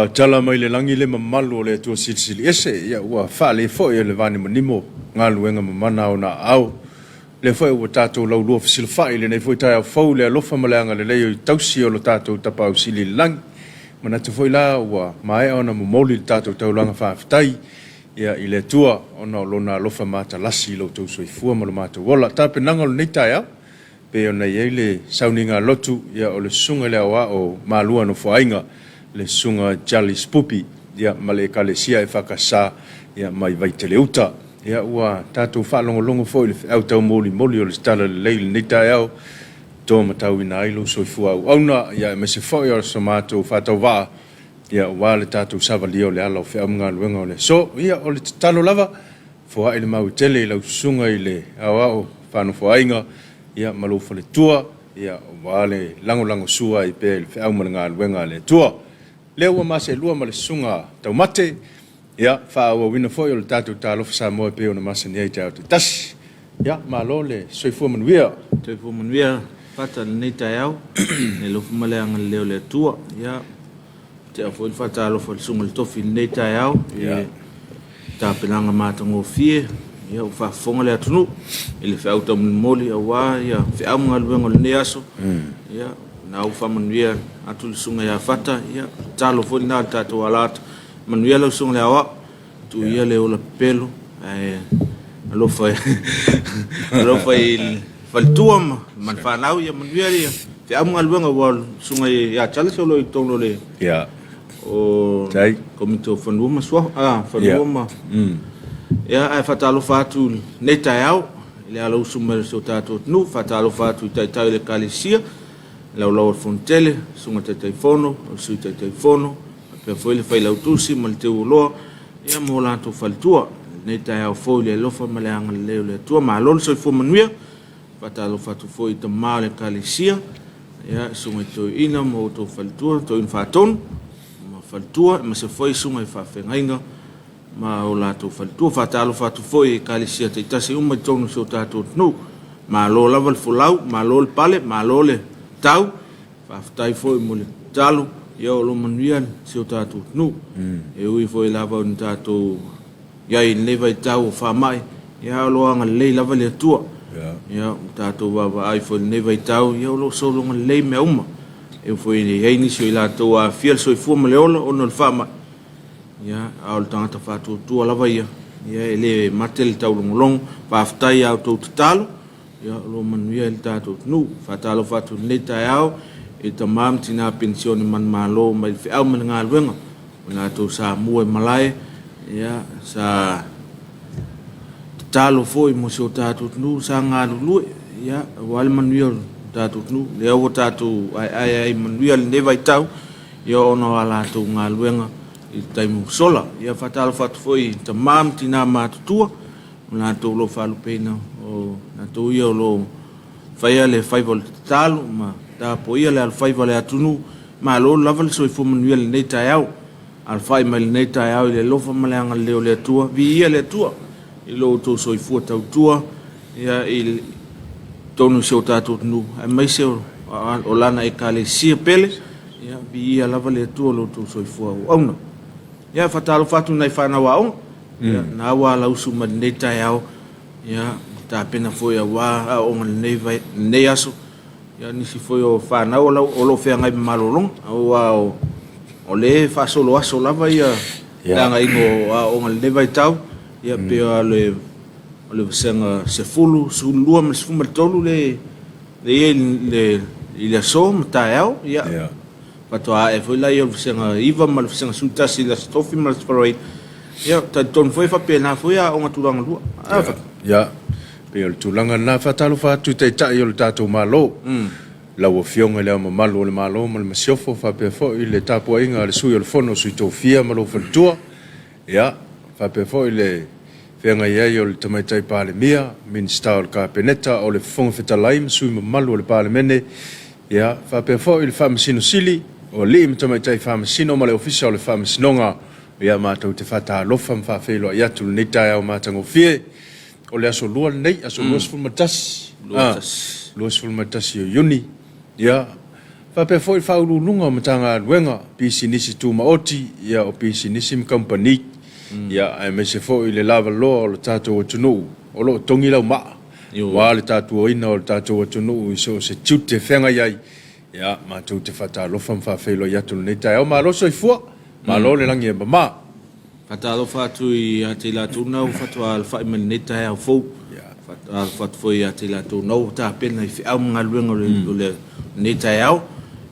Ua tala mai le lagi le mamalu o le Atua Silisili Ese, ia ua faalei foi e le vanimonimo galuega mamana a ona aao. Lea foi ua tatou laulua fesilafai i lenei foi taeao fou i le alofa ma le agalelei o tausi o lo tatou Tapaau Sili i le lagi. Manatu foi la ua maea ona momoli le tatou taulaga faafetai ia i le Atua ona o Lona alofa matalasi i lo outou soifua ma lo matou ola. Tapenaga o lenei taeao, pei ona i ai le sauniga lotu, ia o le susuga i le aoao o Malua Nofoaiga, le susuga Charles Pupi, ia ma le Ekalesia EFKS, ia mai Vaitele-uta. Ia ua tatou faalogologo foi i le feau taumolimoli o le Talalelei i lenei taeao, toa matauina ai lou soifua auauna, ia aemaise foi o so matou faatauvaa, ia aua le tatou savalia o le ala o feau ma galuega o le aso. Ia o le tatalo lava, foai le maui tele i lau susuga i le aoao faanofoaiga, ia ma lou faletua, ia aua le lagolagosua ai pea i le feau ma le galuega a le Atua. Lea ua maseelua ma le susuga Taumate, ia faaauauina foi o le tatou Talofa Samoa e pei ona masani ai i taeao taitasi. Ia, malo le soifua manuia. Soifua manuia Fata i lenei taeao, i le alofa ma le agalelei o le Atua. Ia, tea foi le faatalofa i le Susuga i le Tofi i lenei taeao, i le tapenaga matagofie, ia ua faafofoga le atunuu i le feau taumolimoli aua ia feau ma galuega o lenei aso. Ia, na ua faamanuia atu le Susuga ia Fata, ia, tatalo foi lena a le tatou alaata. Manuia lau Susuga i le Aoao, tuu ia le ola pepelo, ae alofa alofa i le faletua ma le fanau, ia manuia ia feau ma galuega, aua o le Susuga ia Charles o lo o i totonu o le o Komiti o Fanua ma Suafa, Fanua ma ia, ae faatalofa atu i lenei taeao i le alausu mai o si o tatou atunuu. Faatalofa atu i taitai o le Ekalesia, laulau o le Fonotele, Susuga Taitaifono, o le Sui Taitaifono, faapea foi le Failautusi ma le Teuoloa, ia ma o latou faletua. I lenei taeao fou i le alofa ma le agalelei o le Atua, malo le soifua manuia. Faatalofa atu foi i tama o le Ekalesia, ia, susuga i toeaina ma outou faletua, toeaina faatonu ma faletua, aemaise foi susuga i faafeagaiga ma o latou faletua. Faatalofa atu foi i Ekalesia taitasi uma i totonu o si o tatou atunuu. Malo lava le folau, malo le pale, malo le tau. Faafetai foi mo le tatalo, ia o lo o manuia si o tatou atunuu. E ui foi lava ina tatou i ai i lenei vaitau o faamai, ia o lo o agalelei lava le Atua. Ia ua tatou vaavaai foi i lenei vaitau, ia o lo o sologa lelei mea uma. E ui foi ina i ai nisi o i latou ua aafia le soifua ma le ola ona o le faamai, ia a o le tagata faatuatua lava ia, ia e le mate le taulogologo. Faafetai i a outou tatalo. Ia, o lo o manuia ai le tatou atunuu. Faatalofa atu i lenei taeao i tama ma tina penisione manumalo mai le feau ma le galuega o latou sa mua i malae, ia, sa tatalo foi mo si o tatou atunuu, sa galulue, ia, aua le manuia o le tatou atunuu. Lea ua tatou aeae ai i manuia i lenei vaitau, ia, ona o a latou galuega i le taimi ua sola. Ia, faatalofa atu foi i tama ma tina matutua, o latou o lo o faalupeina, o latou ia o lo o faia le faiva o le tatalo ma tapuaia le alofaiva o le atunuu. Malo lava le soifua manuia i lenei taeao. Alafai mai lenei taeao i le alofa ma le agalelei o le Atua. Viia le Atua i lo outou soifua tautua ia i totonu o si o tatou atunuu, aemaise o Lana Ekalesia pele. Ia, viia lava le Atua i lo outou soifua auauna. Ia, faatalofa atu i nai fanau aoga, ia, na ua alausu mai lenei taeao, ia, tapena foi aua aoga lenei, vai, lenei aso. Ia, nisi foi o fanau o, lau, o lo o feagai ma malologa, aua o, o lea e faasolo aso lava ia le agaiga o aoga lenei vaitau, ia, pei o le, o le vasega 10, 12 ma le 13 le, le i ai i le, i le aso ma taeao, ia, yeah. Faatoa ae foi laia o le vasega 9 ma le vasega 11 i le Aso Tofi ma le Aso Faraile. Ia, talitonu foi e faapena foi aoga tulaga lua. A, Ia, ia, pei o le tulaga lena. Faatalofa atu i Taitai o le tatou Malo, lau Afioga i Le Ao Mamalu o le Malo ma le Masiofo, faapea foi le tapuaiga a le Sui o le Fono a Sui Tofia ma lou faletua. Ia, faapea foi le feagai ai o le Tamaitai Palemia, Minisita o le Kapeneta, o le Fofoga Fetalai ma sui mamalu o le Palemene, ia, faapea foi le Faamasino Sili, o alii ma tamaitai Faamasino ma le Ofisa o le Faamasinoga. Ia, matou te faatalofa ma faafeiloai atu i lenei taeao matagofie. O le aso Lua lenei, aso 21, 21 o Iuni. Ia, Faapea foi le Faauluuluga o Matagaluega, Pisinisi Tumaoti, ia, o Pisinisi ma Kamupani, ia, aemaise foi le lavaloa o le tatou atunuu o lo o togi laumaa, aua le tatuaina o le tatou atunuu i so o se tiute e feagai ai. Ia, matou te faatalofa ma faafeiloai atu i lenei taeao. Malo soifua, malo le lagi e mama. Faatalofa atu ia te i latou na ua faatoa alafai mai lenei taeao fou. Faatalofa atu foi ia te i latou na ua tapena i feau ma galuega o lenei taeao.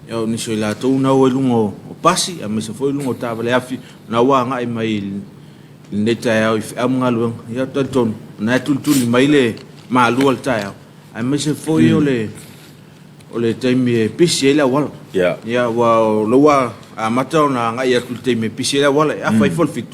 Ia, o nisi o i latou na ua i luga o pasi, aemaise foi i luga o taavale afi, na ua agai mai i lenei taeao i feau ma galuega. Ia, ou te talitonu, o lena e tulituli mai le malua o le taeao, aemaise foi o le O le taimi e pisi ai le auala. Yeah. Ia, aua o lea ua amata ona agai atu i le taimi e pisi ai le auala. E afa ifo le 7,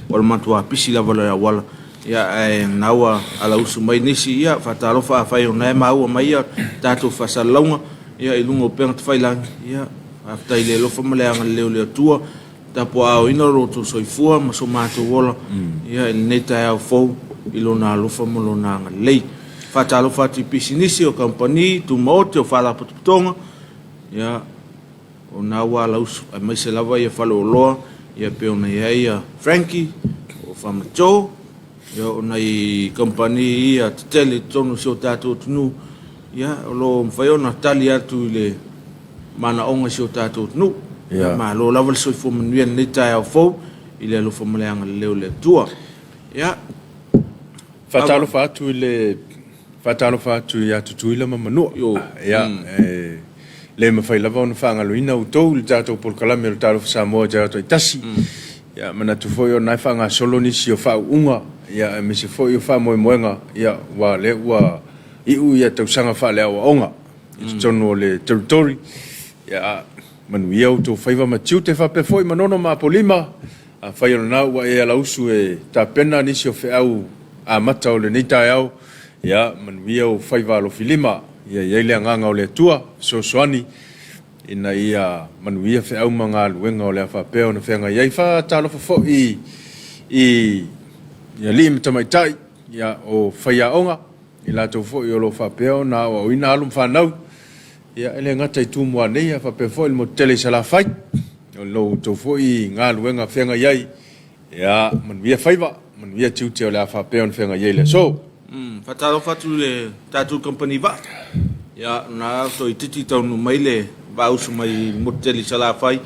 ua matua pisi lava le auala. Ia, ae na ua alausu mai nisi. Ia, faatalofa afai o lena e maua mai ia tatou faasalalauga, ia, i luga o upega tafailagi. Ia, faafetai i le alofa ma le agalelei o le Atua. Tapuaaoina lo outou soifua ma so matou ola ia i lenei taeao fou i Lona alofa ma Lona agalelei. Faatalofa atu i pisinisi, o kamupani, tumaoti, o faalapotopotoga, ia, o na ua alausu, aemaise lava ia faleoloa, ia pei ona i ai ia Frankie, o Farmer Joe, Ia, o nai kamupani ia tetele i totonu o si o tatou atunuu, ia, o lo o mafai ona tali atu i le manaoga o si o tatou atunuu. Ia. Malo lava le soifua manuia i lenei taeao fou i le alofa ma le agalelei o le Atua. Ia. Faatalofa atu i le Faatalofa atu ia Tutuila ma Manua. Ia, e le mafai lava ona faagaloina outou i le tatou polokalame o le Talofa Samoa i taeao taitasi. Ia, manatu foi o lena e faagasolo nisi o faauuga, ia, aemaise foi o faamoemoega, ia, aua o lea ua iu ia tausaga faaleaoaoga i totonu o le territory. Ia, manuia outou faiva ma tiute faapea foi Manono ma Apolima. Afai o lena ua e alausu e tapena nisi o feau amata o lenei taeao, ia manuia ou faiva alofilima. Ia i ai le agaga o le Atua fesoasoani ina ia manuia feau ma galuega o le a faapea ona feagai ai. Faatalofa foi i alii ma tamaitai, ia, o faiaoga, i latou foi o lo o faapea ona aoaoina alo ma fanau, ia, e le gata i Tumua nei, ae faapea foi le motu tele i Salafai. O lo outou foi galuega feagai ai, ia, manuia faiva, manuia tiute o le a faapea ona feagai ai i le aso. Faatalofa atu i le tatou kamupani vaa. Ia, na toeitiiti taunuu mai le vaauso mai le motu tele i Salafai.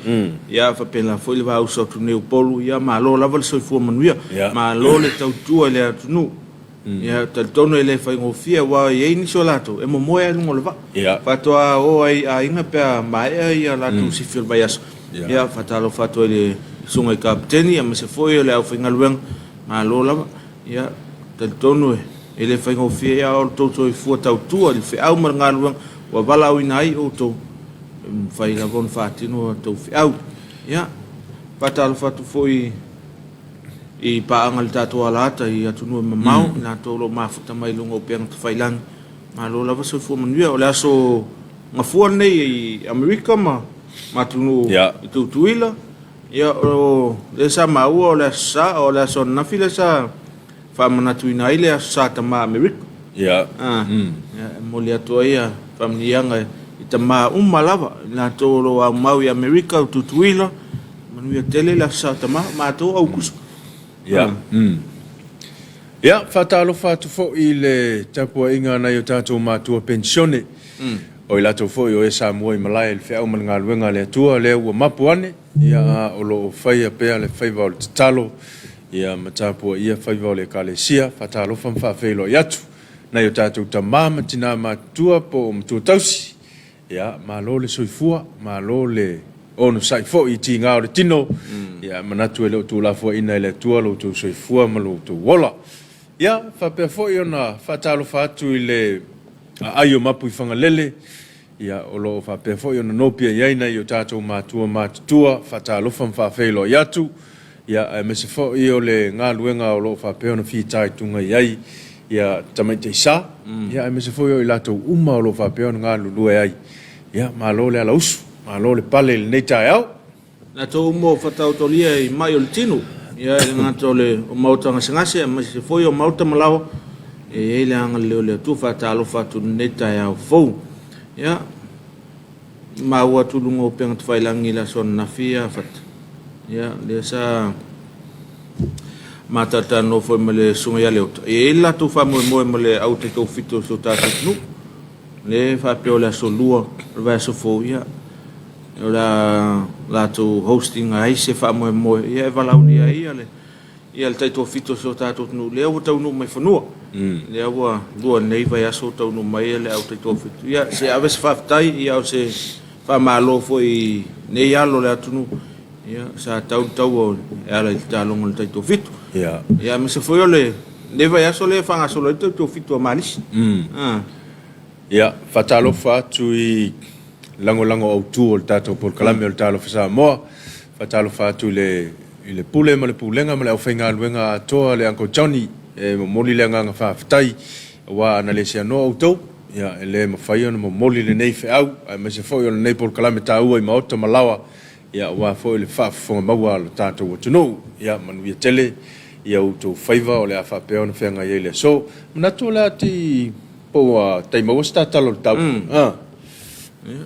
Ia, faapena foi le vaauso atu nei i Upolu. Ia, malo lava le soifua manuia. Malo le tautua i le atunuu. Ia, talitonu e le faigofie aua e i ai nisi o latou e momoe lava i luga o le vaa. Faatoa o ai i aiga pe a maea ia latou sifi o le vaiaso. Ia, faatalofa atu ai i le susuga i Kapeteni aemaise foi o le aufaigaluega, malo lava. Ia, talitonu e le faigofie a o le tou soifua tautua i le feau ma le galuega ua valaauina ai outou, e mafai lava ona faatino a outou feau. Ia, faatalofa atu foi i paaga i le tatou alaata i atunuu e mamao, i latou o lo o mafuta mai i luga o upega tafailagi. Malo lava soifua manuia. O le aso Gafua lenei i Amerika ma atunuu i Tutuila. Ia, o lea sa maua o le aso Sa, o le aso ananafi lea sa faamanatuina ai le aso Sa Tama Amerika. Ia, e momoli atu ai faamanuiaga i tama uma lava, i latou o lo o aumau i Amerika, o Tutuila, Manuia tele le Aso Sa Tama, o matou Aukuso. Ia. Ia, faatalofa atu foi i le tapuaiga a nai o tatou matua penisione, o i latou foi o e Samoa i malae i le feau ma le galuega a le Atua, lea ua mapu ane, ia, a o lo o faia pea le faiva o le tatalo, ia, ma tapuaia faiva o le Ekalesia. Faatalofa ma faafeiloai atu nai o tatou tama ma tina matutua po o matua tausi, Ia, malo le soifua, malo le onosai foi i tiga o le tino. Ia, manatu e le o tuulafoaiina e le Atua lo outou soifua ma lo outou ola. Ia, faapea foi ona faatalofa atu i le aai o Mapuifagalele, ia, o lo o faapea foi ona nopia i ai nai o tatou matua matutua, faatalofa ma faafeiloai atu. Ia, aemaise foi o le galuega o lo o faapea ona fitaituga i ai ia tamaitai sa, ia, aemaise foi o i latou uma o lo o faapea ona galulue ai. Ia, malo le alausu, malo le pale i lenei taeao. Latou uma o faataotolia i mai o le tino, ia, e le gata o le o maota gasegase, aemaise foi o maota malaoa, e i ai le agalelei o le Atua. Faatalofa atu i lenei taeao fou. Ia. Maua atu i luga o upega tafailagi i le aso ananafi ia Fata. Ia, lea sa matalatalanoa foi ma le Susuga ia Leota. E i ai le latou faamoemoe ma le au taitoafitu o si o tatou atunuu. Lea e faapea o le aso Lua o le vaiaso fou, ia, o le a latou host ina ai se faamoemoe, ia, e valaaulia ai le Ia le taitoafitu o si o tatou atunuu lea ua taunuu mai fanua. Lea ua lua nei vaiaso o taunuu mai le au taitoafitu. Ia se ave se faafetai, ia o se faamalo foi i nei alo o le atunuu, ia sa tau le taua e ala i le tataloga o le taitoafitu. Ia. Ia aemaise foi o lenei vaiaso lea e faagasolo ai le taitoafitu a Malisi. Ia, faatalofa atu i lagolago autu o le tatou polokalame o le Talofa Samoa. Faatalofa atu i le i le Pule ma le Pulega ma le aufaigaluega atoa le Uncle Johnny e momoli le agaga faafetai aua ana le seanoa outou, ia e le mafai ona momoli lenei feau aemaise foi o lenei polokalame taua i maota ma laoa, ia aua foi le faafofoga maua a lo tatou atunuu. Ia manuia tele i a outou faiva o le a faapea ona feagai ai le aso. Manatu o le a te i po ua tai maua se ta tala o le tau. Ah. Ia,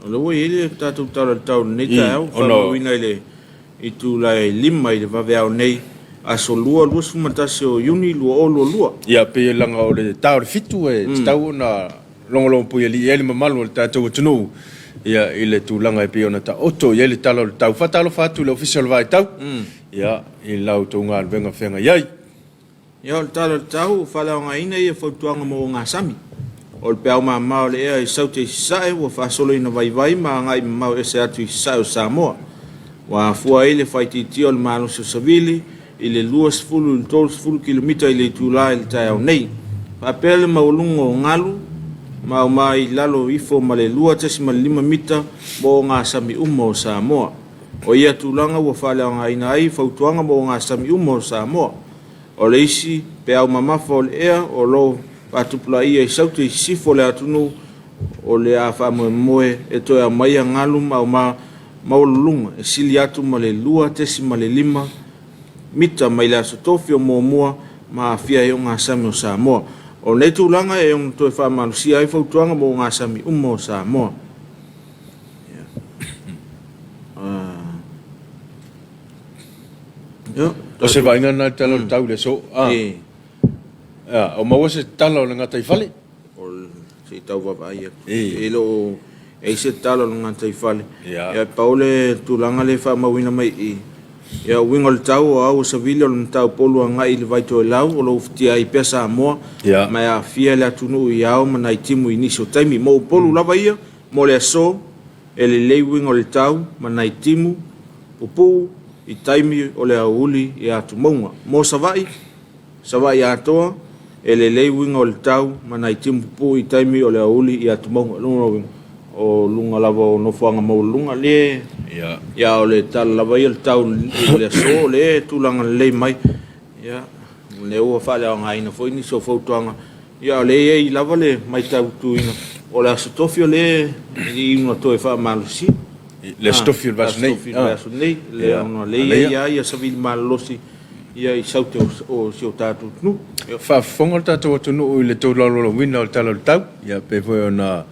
o lea ua i ai le tatou tala o le tau i lenei taeao, faamauina i le itula e 5 i le vaveao nei, aso Lua 21 o Iuni 2022. Ia, pei leaga o le ta o le 7 e tatau ona logologopuialii ai le mamalu o le tatou atunuu, ia, i le tulaga e pei ona taoto i ai le tala o le tau. Faatalofa atu i le Ofisa o le Vaitau, ia, i la outou galuega feagai ai. Ia, o le tala o le tau, ua faaleaogaina ia fautuaga mo ogasami. O le peau mama o le ea i Saute i Sasae ua faasoloina vaivai ma agai mamao ese atu i Sasae o Samoa. Ua afua ai le faaitiitia o le malosi o savili i le 20 i le 30 kilomita i le itula i le taeao nei. Faapea le maualuga o galu ma auma i lalo ifo ma le 2.5 mita mo ogasami uma o Samoa. O ia tulaga ua faaleaogaina ai fautuaga mo ogasami uma o Samoa. O le isi peau mamafa o le ea o lo o faatupulaia i Saute i sisifo o le atunuu o le a faamoemoe e toe aumaia galu ma auma maualuluga e sili atu ma le 2.5 mita mai le aso tofi o Muamua ma aafia ai ogasami o Samoa. O lenei tulaga e ono toe faamalosia ai fautuaga mo ogasami uma o Samoa. O se vaaiga lena i le tala o le tau i le aso. A, o maua se tala o le gataifale? O le, se i tau vaavaai atu. E le o i ai se tala o le gataifale. Ia, pau le tulaga lea e faamauina mai i i, ia, uiga o le tau o au o savili o le Mataupolu agai i le Vaitoelau o lo o ufitia ai pea Samoa ma e aafia le atunuu i ao ma nai timu i nisi o taimi. Mo Upolu lava ia, mo le aso, E lelei uiga o le tau ma nai timu pupuu i taimi o le aoauli i atumauga. Mo Savaii, Savaii atoa, e lelei uiga o le tau ma nai timu pupuu i taimi o le aoauli i atumauga. Lona uiga, o luga lava o nofoaga maualuluga le ia o le tala lava ia o le tau i le aso o lea e tulaga lelei mai. Ia, o lea ua faaleaogaina foi nisi o fautuaga Ia, o lea e i ai lava le matautuina o le Aso Tofi o lea e le i ona toe faamalosia. Le Aso Tofi o le vaiaso nei. Aso Tofi o le vaiaso nei, lea ona lea e i ai ia savili malolosi ia i Saute o si o tatou atunuu. Faafofoga le tatou atunuu i le tolaulauina o le Tala o le Tau, ia pei foi ona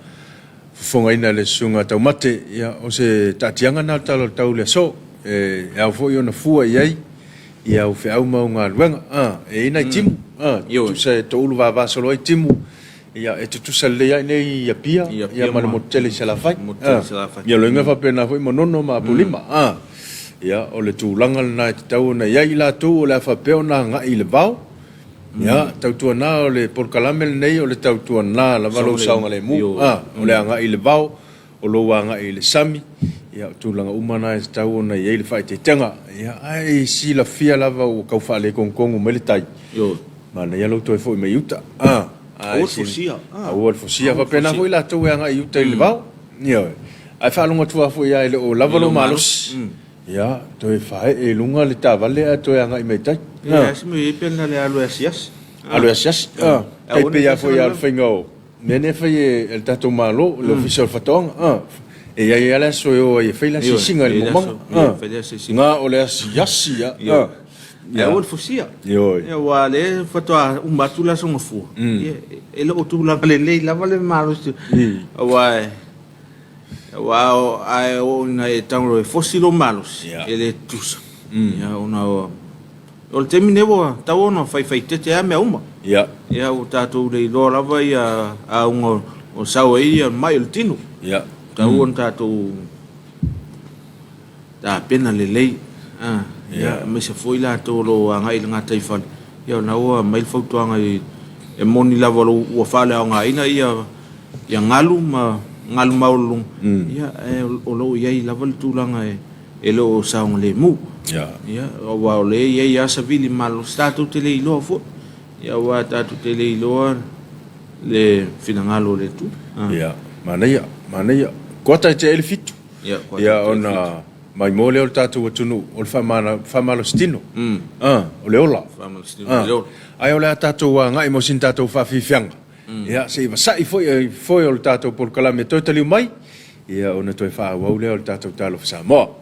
fofogaina e le Susuga Taumate, ia o se taatiaga lena o le Tala o le Tau i le aso, e ao foi ona fua i ai ia au feau ma au galuega. A, e i ai nai timu, a, tutusa e toulu vavasolo ai timu, ia e tutusa lelei lava i inei i Apia, ia ma le motu tele i Salafai. A, ia loiga e faapena foi Manono ma Apolima. A, ia o le tulaga lena e tatau ona i ai i latou o le a faapea ona agai i le vao. Ia, tautuana o le polokalame lenei o le tautuana lava lou saogalemu, a, o le agai i le vao, o lou agai i le sami, ia, o tulaga uma na e tatau ona i ai le faaeteetega. Ia, ae silafia lava ua tau faaletonutonu mai le tai, manaia lou toe foi mai i uta. A, ae Aua le fosia. Aua le fosia. Faapena foi latou e agai i uta i le vao. Ioe. Ae faalogo atu lava foi lava e le o lava lou malosi. Ia, toe faaee i luga le taavale ae toe agai mai i tai. E leai se mea e i ai pe na le alu e asiasi. Alu e asiasi. Tai pei lava foi o le faiga o mea nei e fai e le tatou Malo, le Ofisa o le Faatoaga. E i ai lava le aso e o ai e fai le asiasiga i le maumaga. Na o le asiasi lava. Ae aua le fosia. Ioe. Aua o lea faatoa uma atu le Aso Gafua, e le o tulaga lelei lava le malosi. Aua Aua a e oo ina e tago e fosi lou malosi, e le tutusa. Ia, ona o le taimi lenei ua tatau ona faifaitete lava mea uma. Ia, ua tatou le iloa lava ia auga o sau ai ia mai o le tino. Tatau ona tatou tapena lelei. Ia, aemaise foi latou o lo o agai i le gataifale, ia o lena ua aumai le fautuaga e moni lava ua faaleaogaina ia ia galu ma galu maualuluga, ia, ae o lo o i ai lava le tulaga e le o saogalemu. Ia, aua o lea e i ai lava savili malosi, tatou te le iloa foi, ia, aua tatou te le iloa le finagalo o le Atua. Ia, manaia, manaia. Kuata e tea ai le 7. Ia, ona maimoa lea o le tatou atunuu o le faamalositino, o le ola. Ae o le a tatou agai mo sina tatou faafiafiaga. Ia, se i vasa'i foi e foe o le tatou polokalame toe taliu mai, ia ona toe faaauau lea o le tatou Talofa Samoa.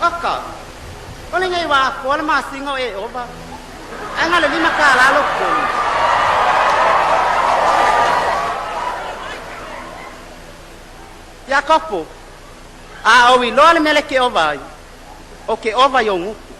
Oka, o lenei ua afoa le masina o Ieova, ae na o le $5 lou totogi. Iakopo, a ou iloa le mea le te ova ai, ou te ova i ou gutu.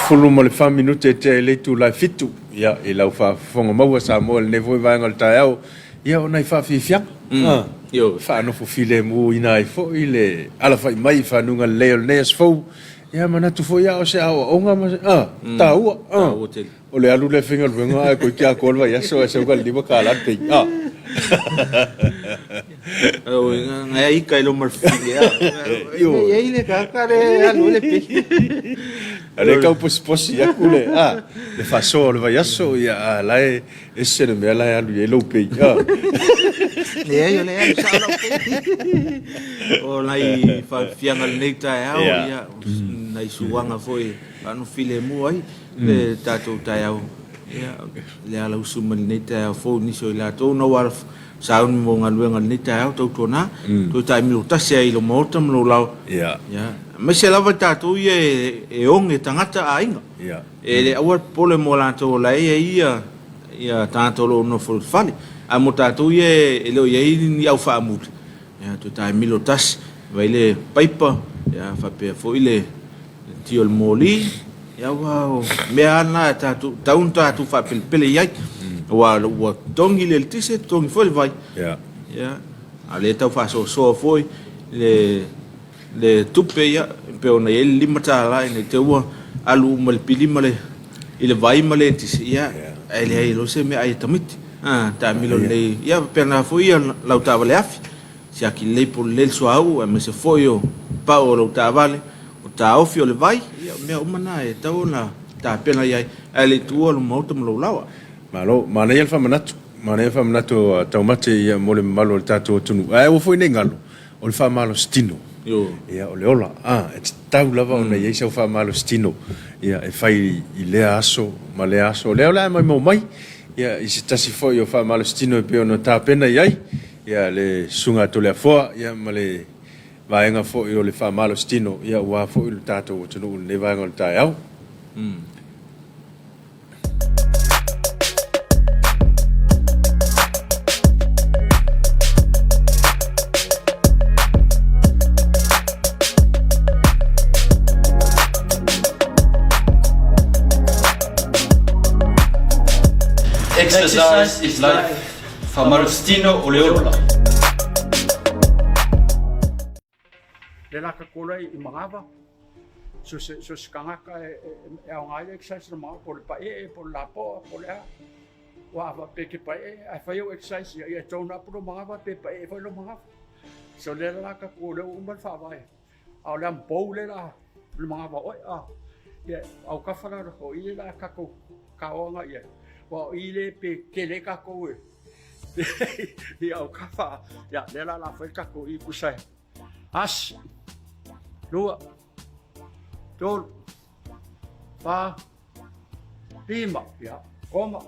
14 minute e tea i le itula e fitu. Ia, i lau faafofoga maua Samoa i lenei foi vaega o le taeao, ia o nai faafiafiaga. Mm. Ioe. Faanofo filemuina ai foi le alafai mai i fanuga lelei o lenei aso fou. Ia, manatu foi ia o se aoaoga ma se, ah, taua. Ah. Taua tele. O le alu lea faigaluega ae toeitiiti atoa le vaiaso ae sau na o le $5 le pay. Ah. Ngai ika i loma le fili a. Ioe. E ai le tagata le alu ai le pay. A lea e tau posiposi atu le, ah, le faasoa o le vaiaso, ia, a la e ese le mea la e alu i ai lou pay. Ah. Leai, o le alu sao lau pay. O nai faafiafiaga o lenei taeao, ia, nai suaga foi faanofo filemu ai le tatou taeao. Ia, le alausu mai lenei taeao fou i nisi o i latou na ua sauni mo galuega i lenei taeao, tautuana, toe taimilo tasi ai i lo maota ma lou lao. Ia, aemaise lava i tatou ia e oge tagata aiga. E le aua le popole mo latou o la e i ai ia, ia tagata o lo o nofo i le fale. Ae mo tatou ia e le o i ai ni au faamuli, ia, toe taimilo tasi, vaai le paipa, ia, faapea foi le ti o le moli, ia, aua o mea lava na e tatou, tatau ona tatou faapelepele i ai. Aua ua totogi le eletise, totogi foi le vai. Ia, a o lea e tau faasoasoa foi le le tupe, ia, e pei ona i ai le $5 ina i te i ua alu uma i le pili ma le i le vai ma le eletise, ia, ae leai loa se meaai a tamaiti. A, taamilo lelei, ia, faapena foi ia lau taavale afi. Siaki lelei po o lelei le suauu aemaise foi o pau o lou taavale, o taofi o le vai, ia o mea uma na e tatau ona tapena i ai, ae le i tuua lou maota ma lou laoa. Malo, manaia le faamanatu, manaia le faamanatu a Taumate ia mo le mamalu o le tatou atunuu. Ae aua foi ne i galo, o le faamalositino, ia o le ola, a, e tatau lava ona i ai sau faamalositino, ia e fai i lea aso ma lea aso. O lea o le a maimau mai. ia, i se tasi foi o faamalositino e pei ona tapena i ai ia, le Susuga a Toleafoa ia, ma le vaega foi o le faamalositino ia, aua foi lo tatou atunuu i lenei vaega o le taeao. Exercise is life, faamalositino o le ola. Le la ka kola i Magava, so se, so se kangaka e, e, e aoga ai le exercise na Magava, po o le paee, po o le lapoa, po o le a. Ua a pe ke paee, ae fai au exercise ia, ia tone up lo Magava, pe paee foi lo Magava. So le la ka kola ua uma le faavae. A o le amupou le la, le Magava oe, a. Ia, au kafa la, o i le la kakou kaoanga ia. Ua o i le pe kele kakou e. Ia au kafa, ia, le la la fai kakou i kusai. Asi, lua, tolu, fa, lima, ia, koma.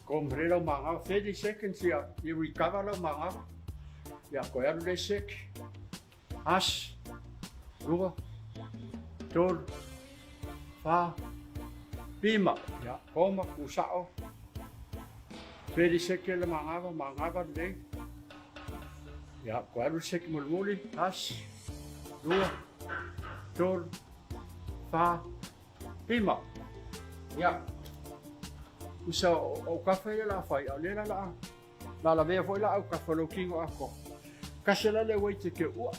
Koma le lau magao, 30 seconds ia, ia recover lau magao. Ia, koe alu le sek. Asi, lua, tolu, fa, lima, ia, koma, kusao. 30 seconds le magava, magava lelei. Ia, koe alu le seki mulimuli, tasi, lua, tolu, fa, lima. Ia, usa o kafa ia la fai, a lea la la la lavea foi la au kafa lo kingo ako. Kasi la le wait ke ua.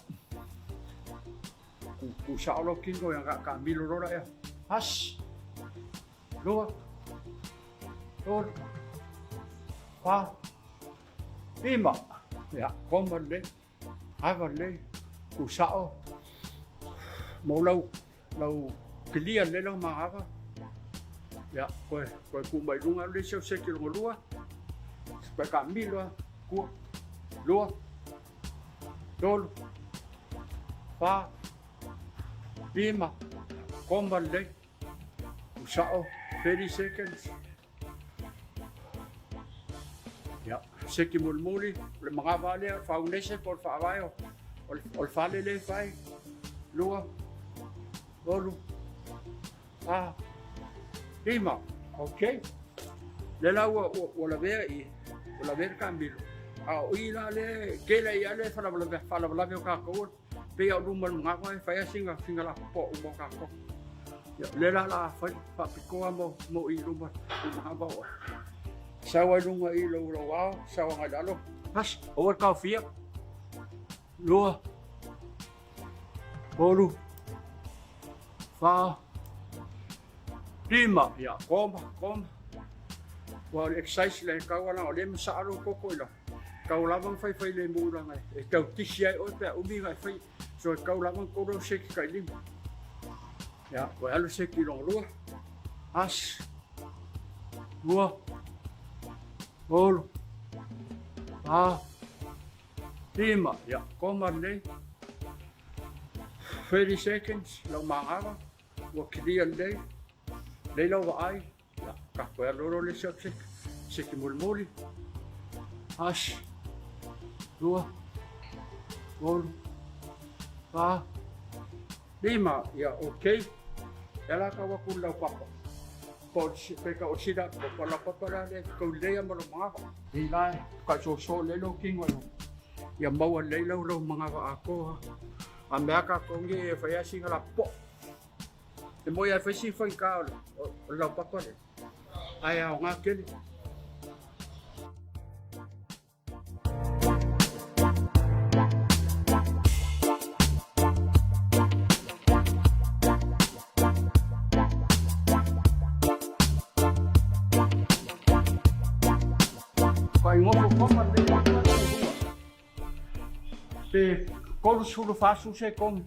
Ku ku sa lo kingo ya ka ka milo rora ya. Has. Lua. Tolu. Fa. Lima, ia, koma lelei, ava lelei, ku sao, mau lau, lau kilia lelei lau magava, ia, koe, koe ku mai lunga le isi au seki longa lua, koe ka milo a, kua, lua, tolu, fa, lima, koma lelei, ku sao, 30 seconds. Ia, seki mulimuli, o le magava lea, o le foundation po o le faavae o, o le, o le fale lea e fai. Lua, tolu, fa, lima. Okay. Le la ua, ua, ua lavea i, ua lavea le kamilo. A o i la le, kele ia le whalavalave, whalavalave o kākou, pei o luma le magava e whai a singa, singa la po o mo kākou. Ia, le la la fai faapitoa mo, mo i luma i magava oe. Sau ai luga i lou lou ao, sau agai lalo. Tasi, aua le taofia. Lua, tolu, fa, lima. Ia, koma, koma. Ua o le exercise le tau ala o le masaa lou koko i lau. Tau lava na faifai lemu langa e tau tisi ai oe pe a umi na e fai. So e tau lava na kolo seki kai lima. Ia, koe alu seki longa lua. As, lua, tolu, fa, lima. Ia, koma lelei. 30 seconds, lau magava, ua clear lelei. Lelei lau vaai. Ia, ka koe alu loa le isi atu seki, seki mulimuli. Tasi, lua, tolu, fa, lima. Ia, okay. Ia la tau atu i le laupapa. Po o pe tau o sida, po o laupapa la le tau lelei ma lou manava. I la e ka soso lelei lou kino ia maua lelei lau lau manava atoa. A mea tatou nei e fai lava sina lapopoa. E moe ai fai si faigata o le laupapa lea, ae aoga tele. Faigofo koma le Pe 34 sekone.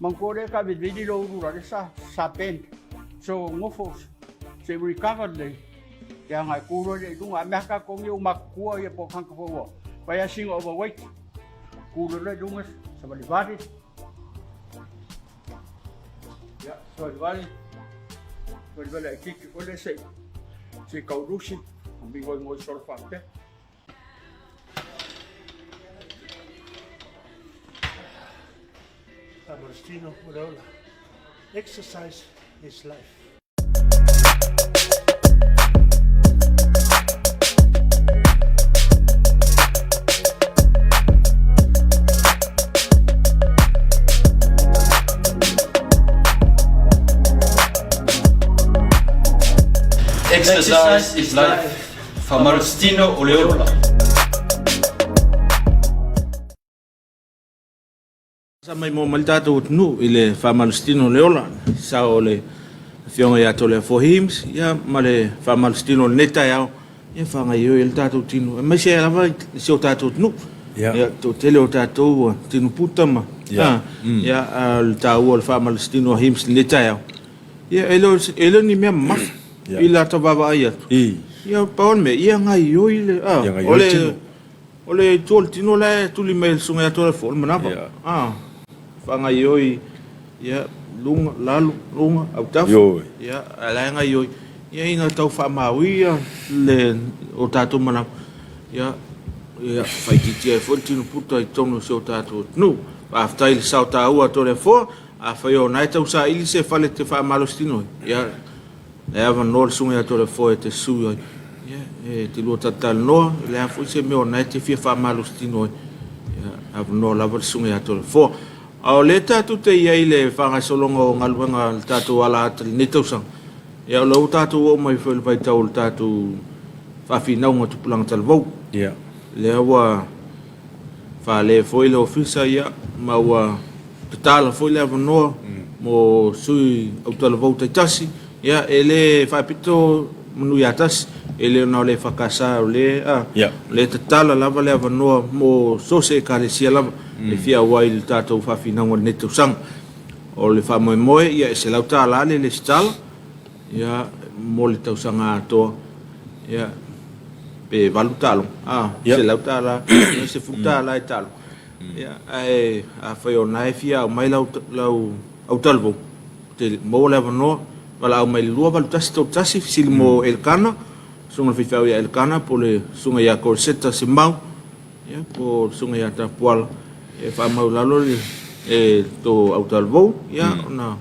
Manatua lea ka vilivili lou ulu lale sa sa bend. So nofo se recover lelei te agai ku loa lea i luga. A mea tatou nei ua matutua ia po o tagata foi ua fai lava sina overweight. Ku loa lea i luga savalivali. Ia savalivali. Savalivali laitiiti foi lea se i. Se i tau lusi, ma migoigoi solo faapea. Agostino Uleola. Exercise is life. Exercise is life. Faamalositino o le ola. Sa maimoa mai le tatou atunuu i le faamalositino o le ola, sao o le Afioga ia Toleafoa Heems, ia ma le faamalositino o lenei taeao, ia faagaoioi ai le tatou tino, aemaise lava i si o tatou atunuu. Ia. Ia, toatele o tatou ua tino puta ma, Ia. ia, a o le taua o le faamalositino a Heems i lenei taeao, ia, e le o, e le o ni mea mamafa Ia. i lata vaavaai atu. I. Ia, pau o le mea, ia gaoioi le, Ia gaoioi o le le, tino. O le itu o le tino la e tuli mai e le susuga ia Toleafoa o le manava. Yeah. Ah, faagaioi, ia, luga, lalo, luga, autafa. Ioe. Ia, a la e gaioi. Ia, ina tau faamaui ia le, o tatou manava. Ia, ia, faaitiitia ai foi le tino puta i totonu o si o tatou atunuu. Faafetai i le sao taua a Toleafoa. Afai o na e tau saili se fale e te faamalositino ai, ia, E avanoa le susuga ia Toleafoa e te sui ai. Ia, e te lua talatalanoa, o le a foi se mea o na e te fia faamalositino ai. Ia, avanoa lava le susuga ia Toleafoa. A o lea tatou te i ai i le faagasologa o galuega a le tatou alaata i lenei tausaga, ia o lea ua tatou oo mai foi i le vaitau o le tatou faafinauga tupulaga talavou. Ia. Lea ua fale foi le ofisa, ia, ma ua tatala foi le avanoa mo sui autalavou taitasi, ia, e le faapito manu ia tasi, e le o na o le EFKS, o lea, Yeah. o lea e tatala lava le avanoa mo so o se ekalesia lava e fia auai i le tatou faafinauga i lenei tausaga. O le faamoemoe, ia, e $100 le lesitala, ia, mo le tausaga atoa, ia, pe 8 taaloga, a, Yeah. $100, ia, $10 i taaloga. Ia, ae afai o na e fia aumai lau, lau autalavou, te maua le avanoa, valaau mai i le 28131, fesili mo Elkana, susuga i le faifeau ia Elkana, po o le susuga ia Korseta Semau, ia, po o le susuga ia Tapuala, e faamau i lalo le, e tō autalavou, ia, ona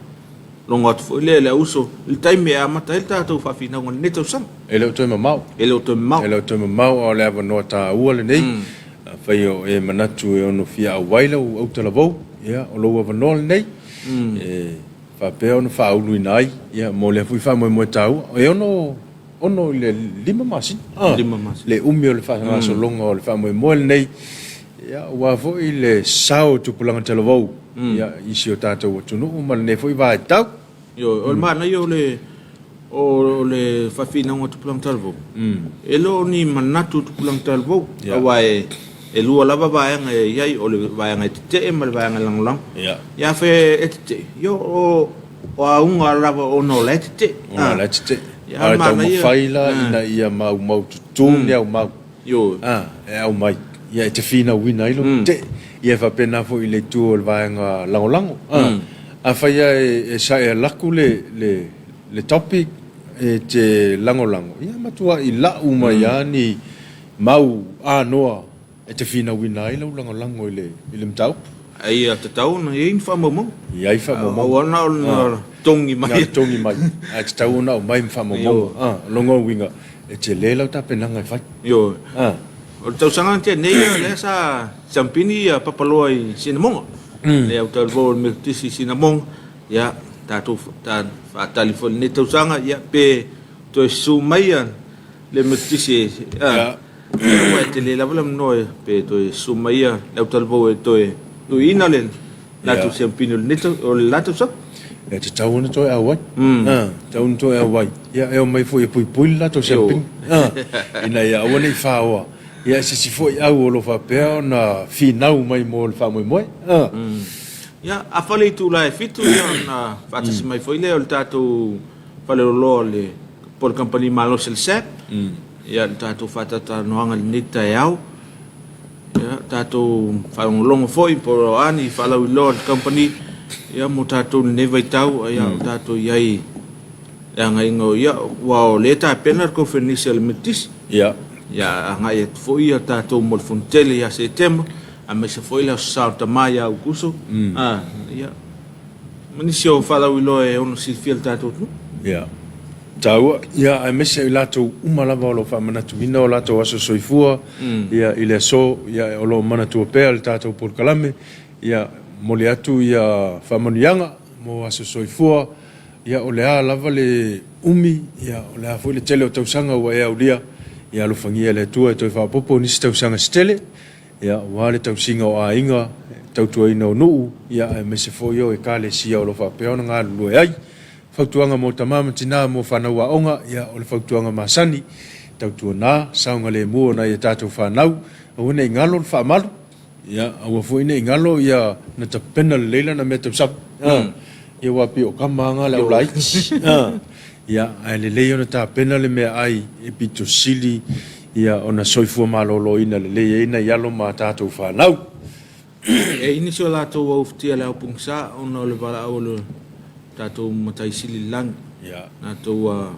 logo atu foi lea i le auso i le taimi e amata ai le tatou faafinauga i lenei tausaga. E le o toe mamao. E le o toe mamao. E le o toe mamao, a o le avanoa taua lenei. Afai o e manatu e ono fia auai lau autalavou, ia, o lou avanoa lenei, e faapea ona faauluina ai, ia, mo lea foi faamoemoe taua. E ono, ono i le 5 masina, a, 5 masina. le umi o le faagasologa o le faamoemoe lenei, ia, aua foi le sao o tupulaga talavou, ia, i si o tatou atunuu ma lenei foi vaitau. Ioe, o le manaia o le o le faafinauga o tupulaga talavou, e le o ni manatu o tupulaga talavou, aua e e lua lava vaega e i ai, o le vaega e tetee ma le vaega e lagolago. Ia afai e tetee, ia o o auga lava ona o la e tetee. Ona o la e tetee. A o le taumafai la ina ia maumaututu ni au mau. Ioe. A, e aumai, ia e te finauina ai lou tetee. Ia e faapena foi i le itu o le vaega lagolago. A, afai lava e sae laku le, le, le topic e te lagolago, ia e matuai lau mai lava ni mau anoa e te finauina ai lau lagolago i le, i le mataupu. A ia tatau ona i ai ni faamaumauga. I ai faamaumauga. Aua na o le togi mai. Na o le togi mai. Ae tatau ona aumai ma faamaumauga. A, o lona uiga, E tele lau tapenaga e fai. Ioe. Ah. O le tausaga na tea nei, lea sa siampini ia Papaloa i Sinamoga. Mm. Le au talavou o le Metotisi i Sinamoga. Ia, tatou ta, faatali foi lenei tausaga, ia, pe toe susu mai ia le Metotisi e, ah, Yeah. ia, aua e tele lava le avanoa e, pe toe susu mai ia le au talavou e toe tuuina le latou Yeah. siampini o lenei tau, o le la tausaga. E tatau ona toe auai. Mm. Ah, tatau ona toe auai. Ia, e omai foi e puipui le latou siampini. Ah, ina ia aua ne i faoa. Ia, se isi foi au o lo o faapea ona finau mai mo le faamoemoe. Ah. Ia, afa le itula e 7, ia ona faatasi mai foi lea o le tatou faleloloa o le po o le kamupani malosi o le SAP. Ia, le tatou faatalatalanoaga i lenei taeao. Ia, tatou faalogologo foi po o a ni faalauiloa a le kamupani, ia, mo tatou i lenei vaitau, ia, o tatou i ai. Le agaiga o ia, aua o lea e tapena le Koneferenisi a le Metotisi. Ia. Ia agai atu foi ia tatou mo le Fonotele ia Setema, aemaise foi le Aso Sa o le Tama ia Aukuso, a, ia, ma nisi o faalauiloa e ono silafia e le tatou atunuu. Ia. Taua, ia, aemaise o i latou uma lava o lo o faamanatuina o latou aso soifua, ia, i le aso, ia, o lo o manatua pea le tatou polokalame, ia, momoli atu ia faamanuiaga mo aso soifua, Ia, o le a lava le umi, ia, o le a foi le tele o tausaga ua e aulia, ia alofagia e le Atua e toe faaopoopo nisi tausaga se tele, ia, aua le tausiga o aiga, tautuaina o nuu, ia, aemaise foi o Ekalesia o lo o faapea ona galulue ai. Fautuaga mo tama ma tina mo fanau aoga, ia, o le fautuaga masani, tautuana, saogalemu o nai a tatou fanau, aua ne i galo le faamalu, Ia, aua foi ne i galo ia na tapena lelei lana mea tausami. Ia aua pei o kama lava le au laiti. Ia, ae lelei ona tapena le meaai e pito sili ia ona soifua maloloina lelei ai nai alo ma a tatou fanau. E i ai nisi o latou ua ufitia le ao pogisa ona o le valaau a le tatou Matai Sili i le lagi. Latou ua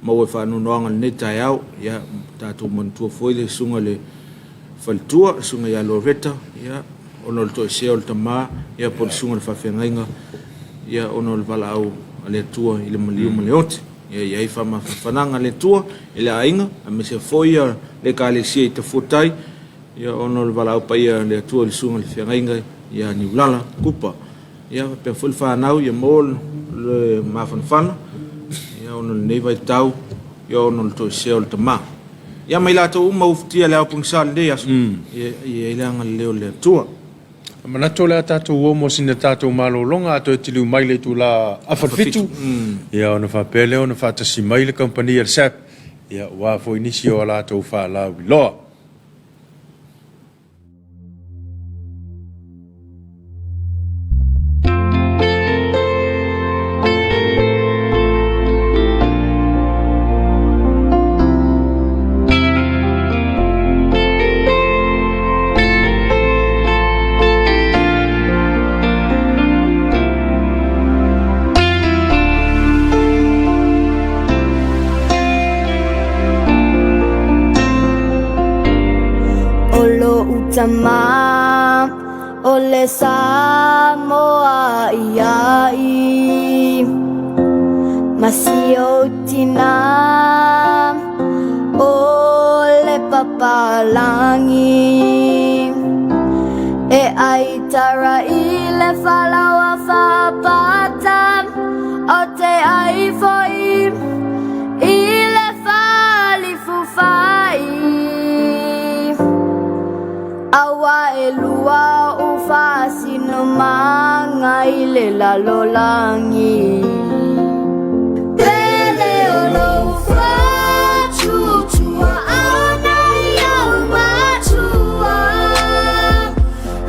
maua i faanoanoaga i lenei taeao. Ia, tatou manatua foi le susuga i le faletua, le susuga ia Loretta, ia, ona o le toesea o le tama, ia, po o le susuga i le faafeagaiga, ia, ona o le valaau a le Atua i le maliu ma le oti. Ia i ai faamafanafanaga a le Atua i le aiga, aemaise foi ia le Ekalesia i Tafuatai, ia, ona o le valaau paia a le Atua i le susuga i le feagaiga ia Niulala Kupa. Ia faapea foi le fanau ia maua le mafanafana ia ona o lenei vaitau ia ona o le toesea o le tama. Ia ma i latou uma ua ufitia le ao pogisa i lenei aso, ia i ai le agalelei o le Atua. Manatu o le a tatou o mo sina tatou malologa a toe tiliu mai le itula afa le fitu, ia ona faapea lea ona faatasi mai le kamupani a le SAP, ia aua foi nisi o a latou faalauiloa. O lo'u tama o le Samoa iai Ma si ou tina o le papalagi E ai tara i le falaoa faapata O te ai foi i le falifufai Aua e lua o'u faasinomaga i le lalolagi Pele o lou faatuatuaana i au matua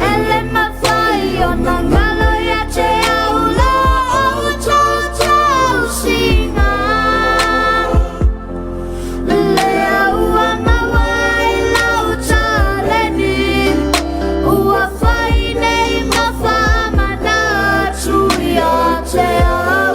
E le mafai ona galo ia te au lo outou tausiga Lea ua maua i lau taleni Ua fai nei ma faamanatu ia te au.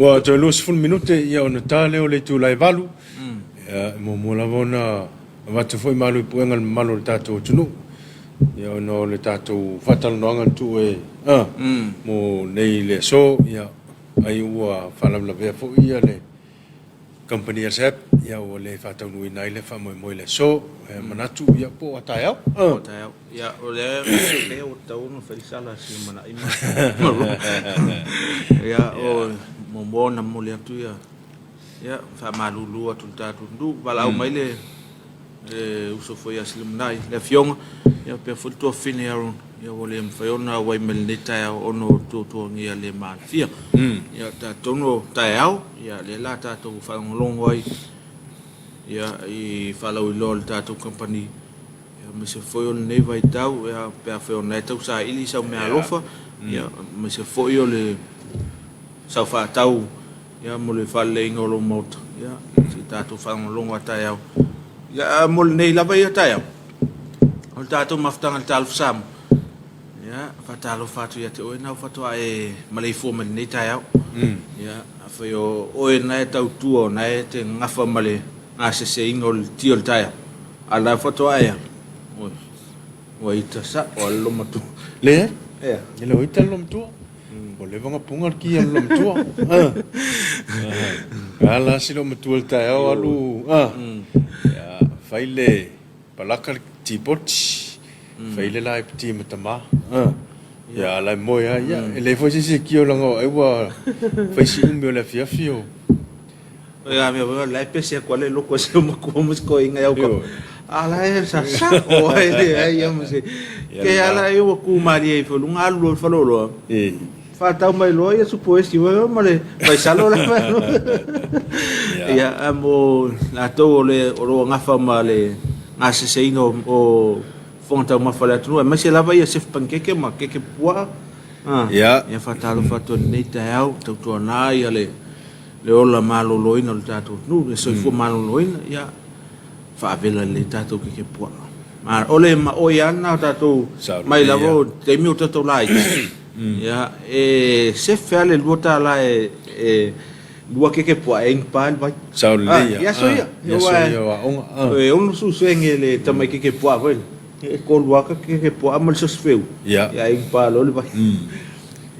Ua toe 20 minute ia ona ta lea o le itula e 8. Ia, e muamua lava ona avatu foi malu i puega i le mamalu o le tatou atunuu, ia ona o le tatou faatalanoaga na tuu e mo nei le aso, ia ai ua faalavelavea foi ia le kamupani a le SAP, ia ua le faataunuuina ai lea faamoemoe i le aso. E manatu ia po o a taeao. Po o a taeao. Ia, o lea pei ua tatau ona fai le sala a Silimanai ma Ia, o muamua ona momoli atu ia ia faamalulu atu i le tatou nuu, valaau mai le uso foi ia Silimanai, le afioga, ia faapea foi le tuafafine ia Aaron, ia ua le mafai ona auai mai i lenei taeao ona o tuatuagia le maalofia. Ia talitonu o taeao, ia lea la tatou faalogologo ai ia i faalauiloa a le tatou kamupani, aemaise foi o lenei vaitau, ia, pe afai o lena e tausaili sau meaalofa, ia, aemaise foi o le sau faatau, ia, mo le faaleleiga o lou maota, ia, se i tatou faalogologo a taeao. Ia, a mo lenei lava ia taeao, o le tatou mafutaga i le Talofa Samoa, ia, faatalofa atu ia te oe na faatoa e maleifua mai lenei taeao. Ia, afai o oe na e tautua, o na e te gafa ma le gaseseina o le ti o le taeao, A la faatoa ea. Oi. Ua ita sa o le lomatua. Le? Ea. E le o ita le lomatua. Ua leva ona puga le ki a le lomatua. A la si lomatua le taeao alu. Ia, fai le palaka le tipoti. Fai le la pti ma tama. Ia, ala e moe lava. Ia, e leai foi se isi e kio leaga o ai ua fai si umi o le afiafi o. Ia mea foi la e pese atu ale loko se matua mo se toeaina i au kapa. A la e sa sa o ai le ai ia mo se. Ke ala e ua ku malie ifo luga alu loa i le faleoloa. Faatau mai loa ia supo esi foi ma le vaisalo la. Ia a mo latou o le o lo o gafa ma le gaseseina o fofoga taumafa o le atunuu aemaise lava ia sefe panikeke ma keke puaa. Ia faatalofa atu i lenei taeao tautuana ia le le ola maloloina o le tatou atunuu, le soifua maloloina, ia faavela lelei tatou keke puaa. Ma o le maoi lava lena o tatou mai lava o taimi o tatou laiti, ia e sefe lava le $2 e lua keke puaa e inipa ai le vai. Sao lelei ia. I aso ia. I aso ia o aoga. E ono susege le tamai keke puaa foi lea. E tolu lava keke puaa ma le sosi feu, ia inipa loa le vai.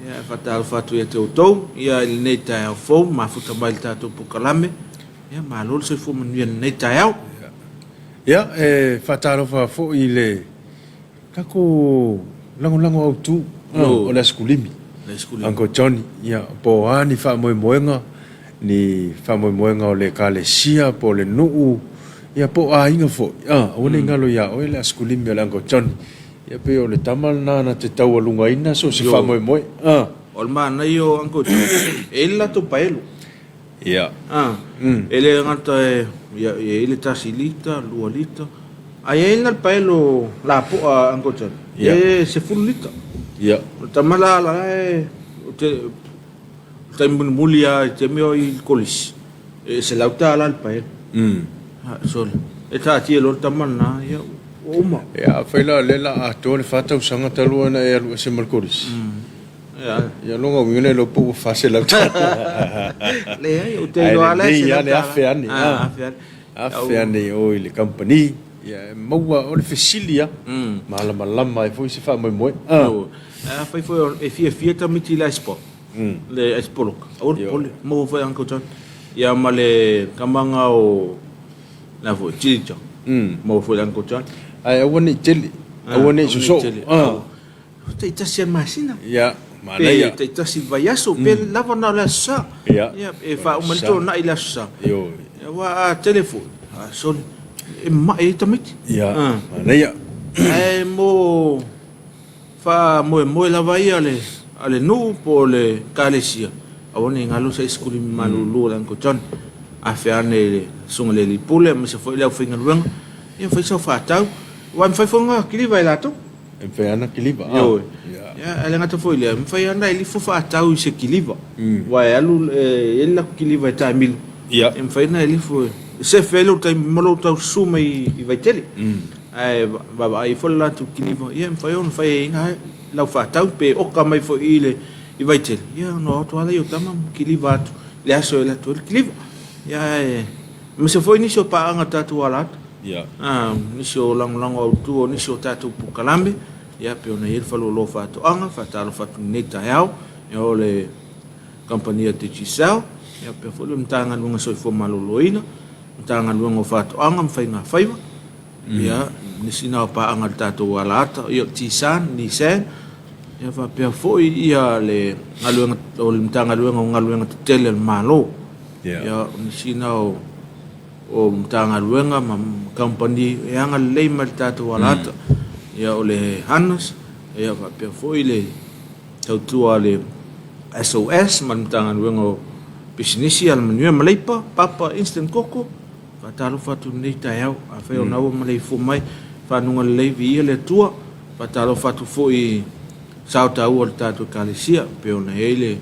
Ia, e faatalofa atu ia te outou, ia, i lenei taeao fou, mafuta mai le tatou polokalame. Ia, malo le soifua manuia i lenei taeao. Ia, e faatalofa foi i le tatou lagolago autu o le Asikulimi, Uncle Johnny, ia, po o a ni faamoemoega, ni faamoemoega o le Ekalesia po o le nuu, ia, po o aiga foi, aua ne i galo ia oe le Asikulimi o le Uncle Johnny. Ia pei o le tama lena na te taualugaina so o se faamoemoe. A. O le manaia o Uncle Joe, e i ai le latou paelo. Ia. A. E le gata e, ia, e i ai le tasi lita, lua lita, ae i ai la le paelo lapoa a Uncle John, e 10 lita. Ia. O le tama la la e, o te, o le taimi mulimuli lava i le taimi o i le kolisi, E $100 le paelo. Sole. E taatia loa le tama lena, ia ua uma. Ia, afai la o lea la atoa le fa tausaga talu ona e alu ese ma le kolisi. Ia, lona uiga le iloa po ua $400. Leai, ou te iloa lava e $100. Ae lelei lava le afe ane. Afe ane. Afe ane i o i le kamupani. Ia, e maua, o le fesili lava, malamalama ai foi se faamoemoe. Afai foi e fiafia tamaiti i le ice pop, le ice poloka, aua le popole, maua foi e Uncle John. Ia ma le tamaga o le a foi, Chili John, maua foi e le Uncle John. Ae aua ne i tele, aua ne i sosoo. Taitasi lava i le masina. Ia, manaia. Pe taitasi i le vaiaso, pe lava na o le Aso Sa. Ia. Ia, e faauma ai le tuanai i le Aso Sa. Ioe. Aua a tele foi, a sole, e mamai ai tamaiti. Ia, manaia. Ae mo Faamoemoe lava ia a le nuu po o le ekalesia, aua ne i galo se isi kulimi malulu o le Uncle John. Afe ane i le Susuga i le Alii Pule aemaise foi le aufaigaluega, ia fai sau faatau. Aua e mafai foi ona kiliva e latou. E mafai lava ona kiliva, a. Ioe. Ia, ae le gata foi i lea, e mafai lava ona e lifo faatau i se kiliva. Aua e alu, e i ai le latou kiliva e taamilo. Ia. E mafai ona e lifo e sefe ai lou taimi ma lou tau susu mai i Vaitele. Ae vaavaai ifo le latou kiliva, ia e mafai ona fai ai ina lau faatau, pe oka mai foi i le i Vaitele, ia ona o atu lava lea i o tama ma kiliva atu. le aso e alu atu ai le kiliva. Ia ae aemaise foi nisi o paaga a tatou ala atu. Ia. Nisi o lagolago autu o nisi o tatou polokalame, ia pei ona i ai le Faleoloa o Faatoaga, faatalofa atu i lenei taeao, ia o le kamupani a Digicel, ia faapea foi le Matagaluega o Soifua Maloloina, Matagaluega o Faatoaga ma Faiga Faiva, ia nisi na o paaga a le tatou alaata, ia o le T-San, Nissan, ia faapea foi ia le galuega o le Matagaluega o Galuega Tetele a le Malo. Ia o nisi na o o Matagaluega ma kamupani e agalelei mai i le tatou alaata. Ia o le HANAS, ia faapea foi le tautua a le SOS ma le Matagaluega o Pisinisi, Alamanuia ma Leipa, Papa Instant Koko, faatalofa atu i lenei taeao. Afai o lena ua maleifua mai, fanuga lelei, viia le Atua. Faatalofa atu foi i sao taua o le tatou Ekalesia, pei ona i ai le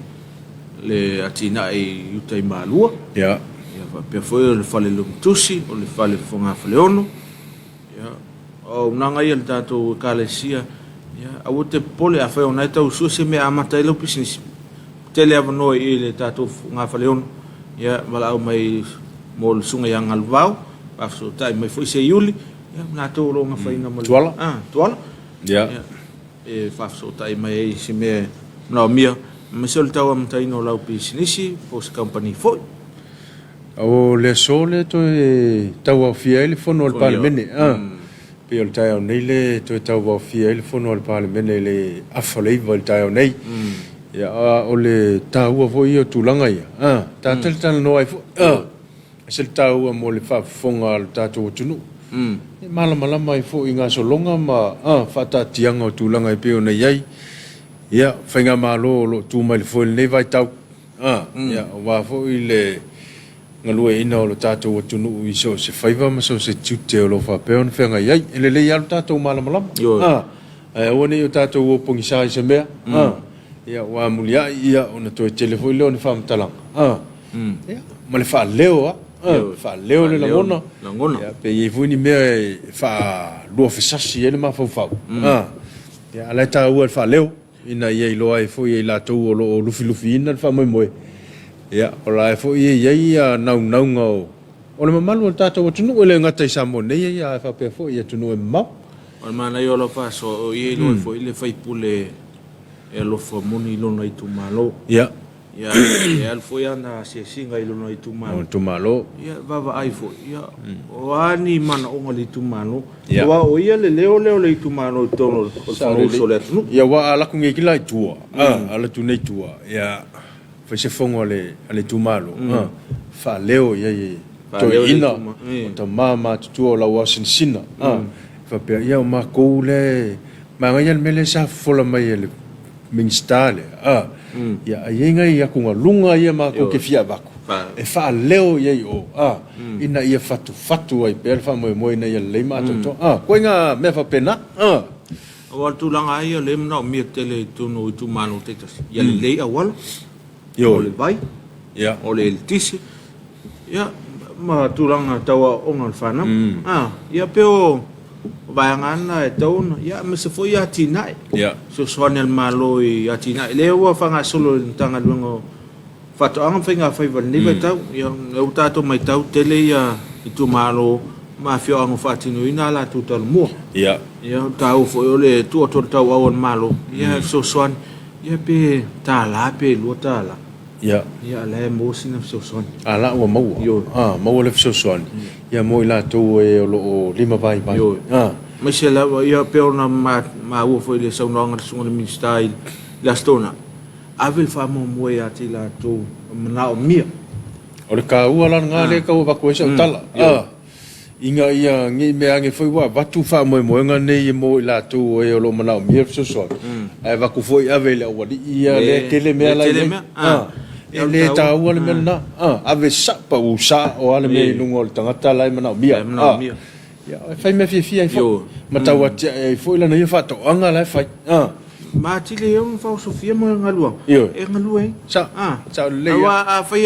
le atinae i uta i Malua. Ia. Ia faapea foi o le fale Lumtusi, o le fale Fogafaleono. Ia, o auaunaga ia a le tatou Ekalesia, ia aua te popole afai o lena e tau sue se mea e amata ai lau pisinisi, tele avanoa i le tatou Fogafaleono. Ia valaau mai mo le Susuga ia Galuvao, faafesootai mai foi Seiuli, ia ma latou o lo o gafaina ma le Tuala. Ah, Tuala. Ia. Ia e faafesootai mai ai i se mea e manaomia, aemaise o le tau amataina o lau pisinisi po o se kamupani foi. O le aso lea toe tauaofia ai le fono a le Palemene. Pei o le taeao nei le toe tauaofia ai le fono a le Palemene i le afa o le 9 i le taeao nei. Ia, a o le taua foi ia o tulaga ia, ta talatalanoa ai foi. E ese le taua mo le faafofoga a lo tatou atunuu, e malamalama ai foi i gasologa ma faataatiaga o tulaga e pei ona i ai ia faigamalo o lo o tu mai le foe i lenei vaitau, ia, aua foi le galueaiina o lo tatou atunuu i so o se faiva ma so o se tiute o lo o faapea ona feagai ai. E lelei lava lo tatou malamalama, ae aua ne i o tatou o pogisa i se mea, ia, ua amuliai ia ona toe tele foi lea o ni faamatalaga. Ia, ma le faaleo lava. Ioe. Faaleo le Faaleo lagona. lagona. Ia, pe i ai foi ni mea e faaluafesasi ai le mafaufau. Ia, a o la e taua le faaleo, ina ia iloa ai foi e i latou o lo o lufilufiina le faamoemoe, ia, o la e foi e i ai ia naunauga o le mamalu o le tatou atunuu, e le gata i Samoa nei, ae faapea foi i atunuu e mamao. O le manaia o lau faasoa, o i e iloa ai foi le sui usufono e alofa moni i lona itumalo. Ia. Ia, e alu foi ana asiasiga i lona itumalo. Itumalo. Ia, vaavaai foi, ia, o a ni manaoga o le itumalo. Ia. Aua o ia le leo lea o le itumalo i totonu o le Fonousu o le atunuu. Ia, aua a alu atu nei la i tua, a alu atu nei i tua, ia, fai se fono a le, a le itumalo, faaleo i ai e toeaiina, o tama matutua o lauaosinasina, faapea, ia, o matou lea e manaia le mea lea sa fofola mai e le Minisita lea, a, ia, a i ai nai atugaluga ia matou te fia avatu, e faaleo i ai i o, a, ina ia fatufatu ai pea le faamoemoe ina ia lelei ma atoatoa. A, koe ngā mea faapena, a. Aua o le tulaga lava ia o lea e manaomia tele i totonu o itumalo taitasi, ia lelei auala, o le vai, o le eletise, ia, ma tulaga tau aoaoga o le fanau. A, ia pei o vaega lava na e tatau ona, ia aemaise foi atinae, fesoasoani a le Malo i atinae. Lea ua faagasolo e le Matagaluega o Faatoaga ma Faiga Faiva i lenei vaitau. Ia, lea ua tatou matau, tele ia itumalo ma afioaga ua faatinoina a latou talomua. Ia, o le taua foi o le tuu atu o le tauau a le Malo, ia, e fesoasoani, ia pe $1 pe $2. Ia. Ia, a la e maua sina fesoasoani. A la ua maua. Ioe. A, maua le fesoasoani. Ia mo i latou e o lo o lima vaivai. Ioe. A. Aemaise lava, ia, pei ona maua foi i le saunoaga a le Susuga i le Minisita i le Aso Toonai, ave le faamuamua ia te i latou e manaomia. O le taua la lena lea e tau avatu ai sau tala. Ioe. A. Ina ia ne i mea ane foi ua avatu faamoemoega nei mo i latou o e o lo o manaomia le fesoasoani, ae avatu foi ave i le aualii ia lea e tele mea la e i ai. E le taua le mea lena. Ave sao pa u sao lava le mea i luga o le tagata la e manaomia. Ia, e fai mea fiafia ai foi ma tau atiae ai foi lana ia faatoaga la e fai. Ma atili ai ona faaosofia ma galuega e galue ai. Sao lelei. Aua afai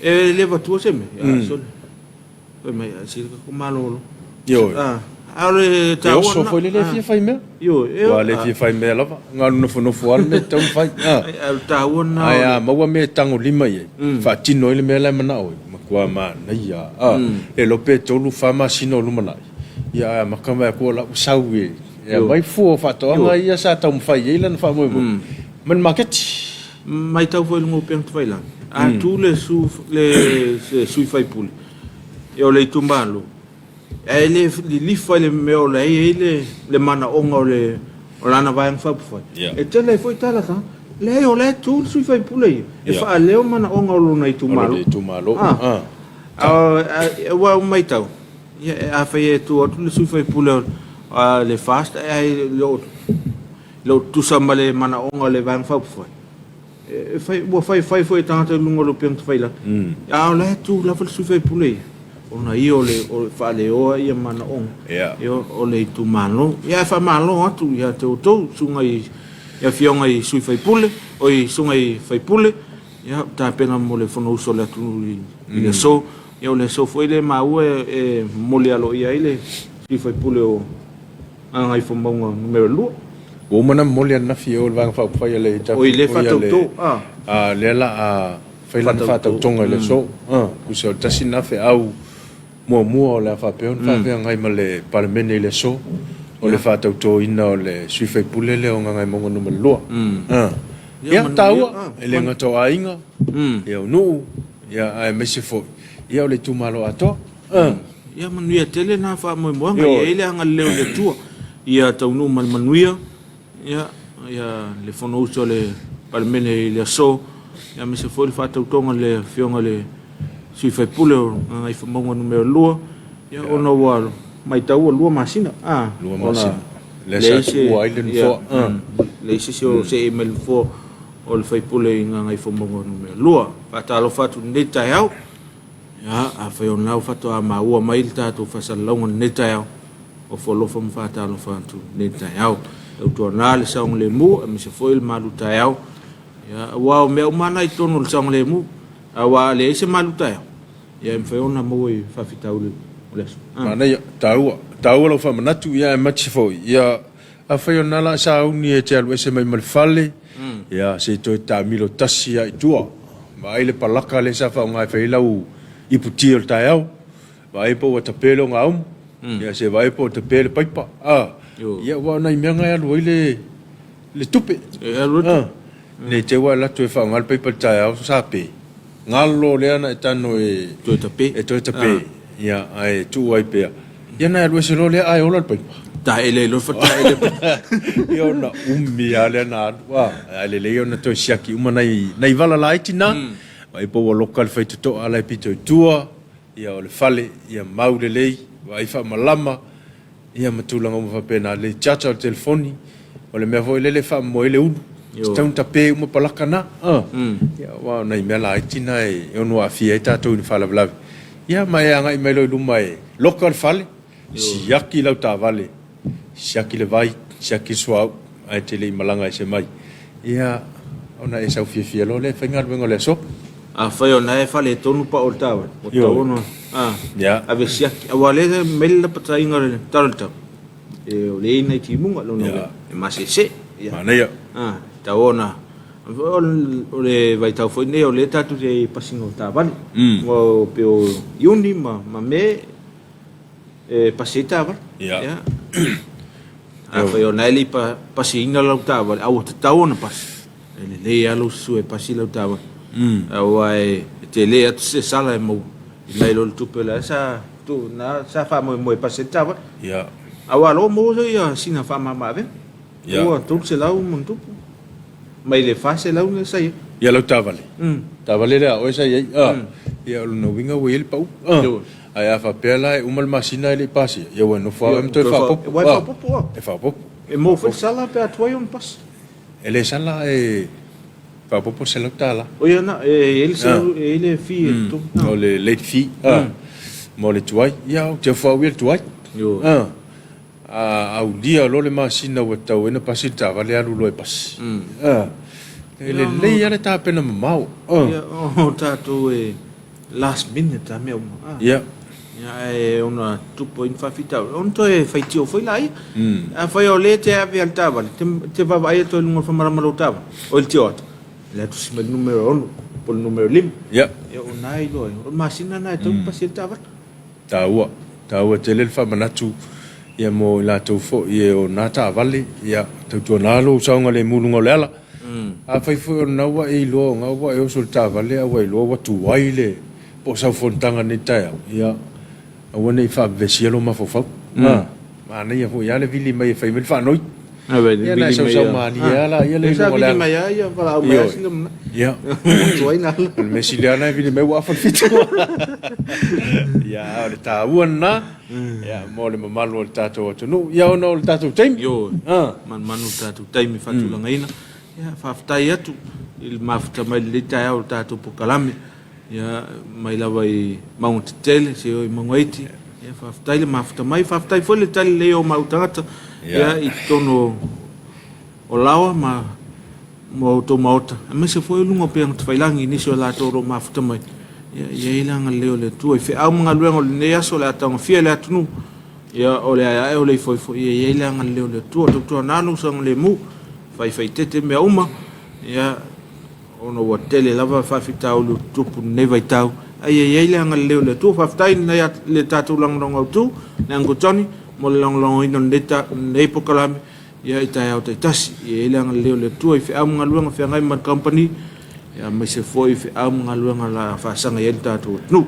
e le avatua se mea, ia sole. Fai mai, a sili ka malolo. Ioe. Ah, A o le E taua oso lena. foi le le fia fai mea. Ioe, e Ua le fia fai mea lava. Na o le nofonofo lava le mea e tatau ona fai. A o le taua lena o Ae le. a maua mea e tagolima i ai, faatino ai le mea la e manao ai, matua manaia lava. Le iloa pe tolu, fa masina o lumanai, ia ae amata mai atu o la ua sau e aumai fua o faatoaga ia sa taumafai i ai lana faamoemoe mai le maketi. Matau foi i luga o upega tafailagi, a tu le su, le sui faipule o le itumalo, ae le lilifa i le mea o la e i ai le, le manaoga o le, o lana Vaega Faaupufai, e tele ai foi tala tagata. Leai, o la e tu le sui faipule ia, e faaleo manaoga o lona itumalo. O lona itumalo. A, aua ua matau, ia, afai e tu atu le sui faipule o le FAST ae le o, le o tutusa ma le manaoga o le Vaega Faaupufai, e fai, ua faifai foi e tagata i luga o le upega tafailagi, a o la e tu lava le sui faipule ia, ona ia o le, o le faaleoa ia manaoga ia, o le itumalo. Ia, ae faamalo atu ia te outou, susuga i, i afioga i sui faipule, oi, susuga i faipule, ia, tapena mo le Fonousu a le atunuu i, i le aso. Ia, o le aso foi lea e maua e, e momoli aloaia ai le sui faipule o Gagaifomauga numera 2. Ua uma ona momoli ananafi i o i le Vaega Faaupufai a le Oi, le faatauto, a. A, lea la a fai lana faatautoga i le aso. A, tusa o le tasi lena feau muamua o le a faapea ona faafeagai ma le Palemene i le aso, o le faatautoina o le sui faipule lea o Gagaemauga numera 2. A, ia, taua, e le gata o aiga, ia o nuu, ia, aemaise foi, ia o le itumalo atoa. Ia manuia tele na faamoemoega, ia i ai le agalelei o le Atua, ia taunuu ma le manuia, ia, ia le Fonousu a le Palemene i le aso, ia aemaise foi le faatautoga a le Afioga i le Sui Faipule o Gagaifomauga Nu.2, ia ona ua matau ua 2 masina, a, 2 masina. Lea sa tuua ai le nofoa. Leai se isi o seei mai le nofoa o le faipule i Gagaifomauga Nu.2. Faatalofa atu i lenei taeao. Ia, afai o lena ua faatoa maua mai le tatou faasalalauga i lenei taeao, ofo alofa ma faatalofa atu i lenei taeao. Tautuana le saogalemu aemaise foi le malu taeao. Ia, aua o mea uma lava na i totonu o le saogalemu, aua a leai se malu taeao, ia e mafai ona maua i faafitauli o le aso. Manaia, taua, taua lau faamanatu, ia aemaise foi, ia, afai o lena la sauni e te alu ese mai ma le fale, ia, se i toe taamilo tasi lava i tua, vaai le palaka lea sa faaaoga e fai ai lau iputi o le taeao, vaai po ua tape le ogaumu, ia se vaai po ua tape le paipa, a, ia aua o nai mea na e alu ai le, le tupe. E alu ai le tupe. Ne i te i ua alu atu e faaaoga le paipa i le taeao sa pe, galo lea na e tago e toe tape, e toe tape, ia, ae tuu ai pea. Ia ona e alu ese loa lea ae ola le paipa. Taele ai loa le fataele le paipa. Ia ona umi lava lea na alu, a, ae lelei ona toe siaki uma nai, nai vala laiti na, vaai po ua loka le faitotoa la e pito i tua, ia o le fale, ia mau lelei, vaai faamalama, Ia ma tulaga uma faapena, le charge o le telefoni, o le mea foi lele e faamomoe ai le ulu, e tatau ona tape uma palaka na, ia aua o nai mea laiti na e ono aafia ai tatou i ni faalavelave. Ia ma e agai mai loa i luma e loka le fale, siaki lau taavale, siaki le vai, siaki le suauu, ae te le i malaga ese mai. Ia, ona e sau fiafia loa lea e fai galuega o le aso. Afai o lena e faaletonu pao o le taavale, ua tatau ona ave siaki. Aua o lea e aumai le lapataiga o le tala o le tau, o lea e i ai nai timuga, lona uiga e masese. Manaia. E tatau ona, o le vaitau foi lenei o lea tatou te i ai i pasiga o taavale. Aua pei o Iuni ma Me e pasi ai taavale. Ia. Afai o lena e le i pasiina lau taavale, a ua tatau ona pasi, e lelei lava lou susu e pasi lau taavale. Aua e tele atu se sala e maua i nai lo le tupe la sa tu na sa faamoemoe e pasi ai le taavale. Aua o lo o maua ia sina faamama avega. Ua 300 ma ona tupu mai le 400 lea sa i ai. Ia lau taavale. Taavale lea a oe sa i ai. Ia o lona uiga ua i ai le pau. Ae a faapea la e uma le masina e le i pasia, ia ua nofo lava oe ma toe faaopoopo. Ua e faaopoopo lava. E faaopoopo. E maua foi le sala pe a tuai ona pasi. E le sala e faaopoopo le $100. O ia na, e i ai le selau, e i ai le fee e totogi. O le late fee mo le tuai. Ia ou te ofo au ia i le tuai. A aulia loa le masina ua tatau ai ona pasi le taavale, alu loa e pasi. E lelei lava le tapena mamao. Ia, o tatou e last minute a mea uma. Ia. Ia, ae ona tupu ai ni faafitauli, ona toe faitio foi laia. Afai o lea e te ave i le taavale, e te vaavaai atu ai i luga o le famalama o lau taavale, oi le tioata, o la e tusi mai le numera 6 po o le numera 5. Ia. Ia o lena e iloa ai, o le masina lena e tatau ona pasi ai le taavale. Taua, taua tele le faamanatu ia mo i latou foi e ona taavale, ia tautuana lou saogalemu i luga o le ala. Afai foi o lena ua e iloa o lena ua e oso i le taavale a ua iloa ua tuai le po o sau fonotaga i lenei taeao, ia aua ne i faavevesia lou mafaufau. Manaia foi lava le vili mai e fai mai le faanoi. Ia ona e sausau malie lava laia lea i luga o le ala. Ioe. Ia. O le mea sili lava lena e vili mai ua afa le fitu. Ia, a o le taua lena mo le mamalu o le tatou atunuu. Ia ona o le tatou taimi. Ioe. Manumanu i le tatou taimi faatulagaina. Ia, faafetai atu i le mafuta mai i lenei taeao o le tatou polokalame. Ia, mai lava i mauga tetele seia oo i mauga iti. Ia, faafetai le mafuta mai. Faafetai foi le tali lelei o maua tagata ia, i totonu o Laoa ma ma outou maota, aemaise foi o luga o upega tafailagi i nisi o latou o lo o mafuta mai. Ia, e i ai le agalelei o le Atua i feau ma galuega o lenei aso o le a taugafia i le atunuu. Ia, o le aeae o le ifoifo, ia i ai le agalelei o le Atua. Tautuana lou saogalemu, faifaitete mea uma. Ia, Ona ua tele lava faafitauli o tutupu i lenei vaitau, ae ia i ai le agalelei o le Atua. Faafetai i le tatou lagolago autu, le Uncle Johnny, mo le lagolagoina o lenei polokalame i taeao taitasi. Ia i ai le agalelei o le Atua i feau ma galuega feagai ma le kamupani, aemaise foi i feau ma galuega o le a faasaga i ai le tatou atunuu.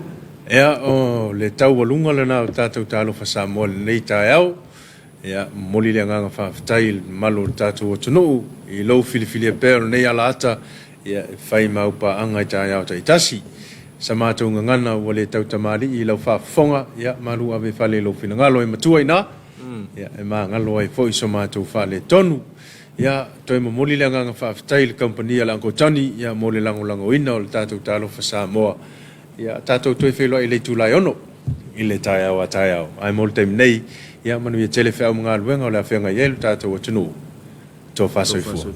Ia, o le taualuga lena o tatou Talofa Samoa i lenei taeao. Ia, momoli le agaga faafetai i le mamalu o le tatou atunuu i lou filifilia pea o lenei alaata ia e fai ma au paaga i taeao taitasi. Sa matou gagana ua le tautamalii i lau faafofoga, ia malu ave i fale i lou finagalo e matua ina, ia e magalo ai foi so matou faaletonu. Ia, toe momoli le agaga faafetai i le kamupani a le Uncle Johnny ia mo le lagolagoina o le tatou Talofa Samoa. Ia, tatou toe feiloai i le itula e 6 i le taeao a taeao. Ae mo le taimi nei, ia manuia tele feau ma galuega o le a feagai ai lo tatou atunuu. Tofa soifua.